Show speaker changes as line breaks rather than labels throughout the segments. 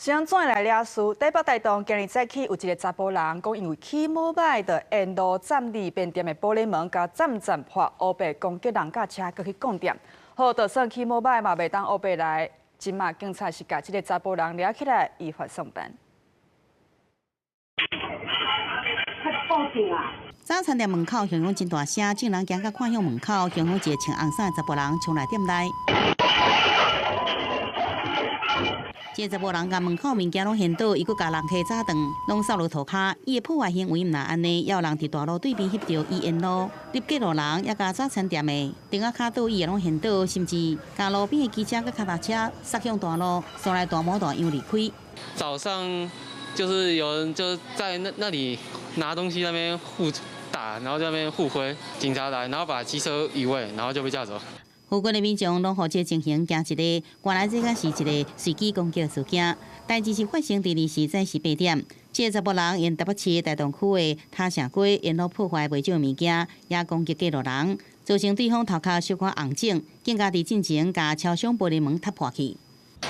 是按怎來掠事？台北大同今日早起有一个查埔人，講因為起無䆀，就沿路站利便店的玻璃門，共攢攢破，烏白攻擊人佮車，閣去摃店。好，就算起無䆀嘛，袂當烏白來。這馬警察是共這个查埔人掠起來，依法送辦。
報警啊！
早餐店門口響響真大聲，眾人驚甲看向門口，響響一個穿紅衫的查埔人衝來店內。這查埔人共門口物件攏掀倒，伊閣共人客砸斷，攏掃落塗跤。伊的破壞行為毋但按呢，猶有人佇大路對面翕著伊沿路入過路人，也共早餐店的燈仔跤桌椅也攏掀倒，甚至共路邊的機車佮跤踏車捒向大路，煞來大模大樣離開。
早上就是有人就在那裡拿東西，那邊互打，然後在那邊互揮，警察來，然後把機車移位，然後就被架走。
附近的民眾攏予這情形驚一个，原來這個是一个隨機攻擊事件。代誌是發生佇二時早時八點，這个查埔人沿台北市大同區的塔城街沿路破壞袂少物件，也攻擊過路人，造成對方頭殼小可紅腫，更加佇進前共超商玻璃門踢破去。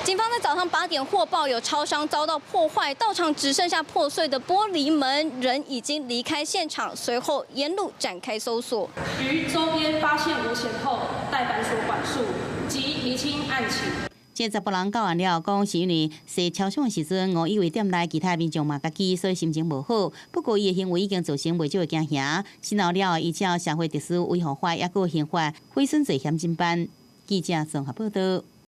警方在早上8點獲報有超商遭到破壞，到場只剩下破碎的玻璃門，人已經離開現場。隨後沿路展開搜索，
於周邊發現無嫌後，帶返所管束及釐清案情。
這查埔人到案了，講是因為踅超商的時陣，誤以為店內其他民眾嘛家己，所以心情無好。不過伊的行為已經造成袂少的驚嚇，審後了依照社會秩序維護法，抑閣刑法毀損罪嫌偵辦。記者綜合報道。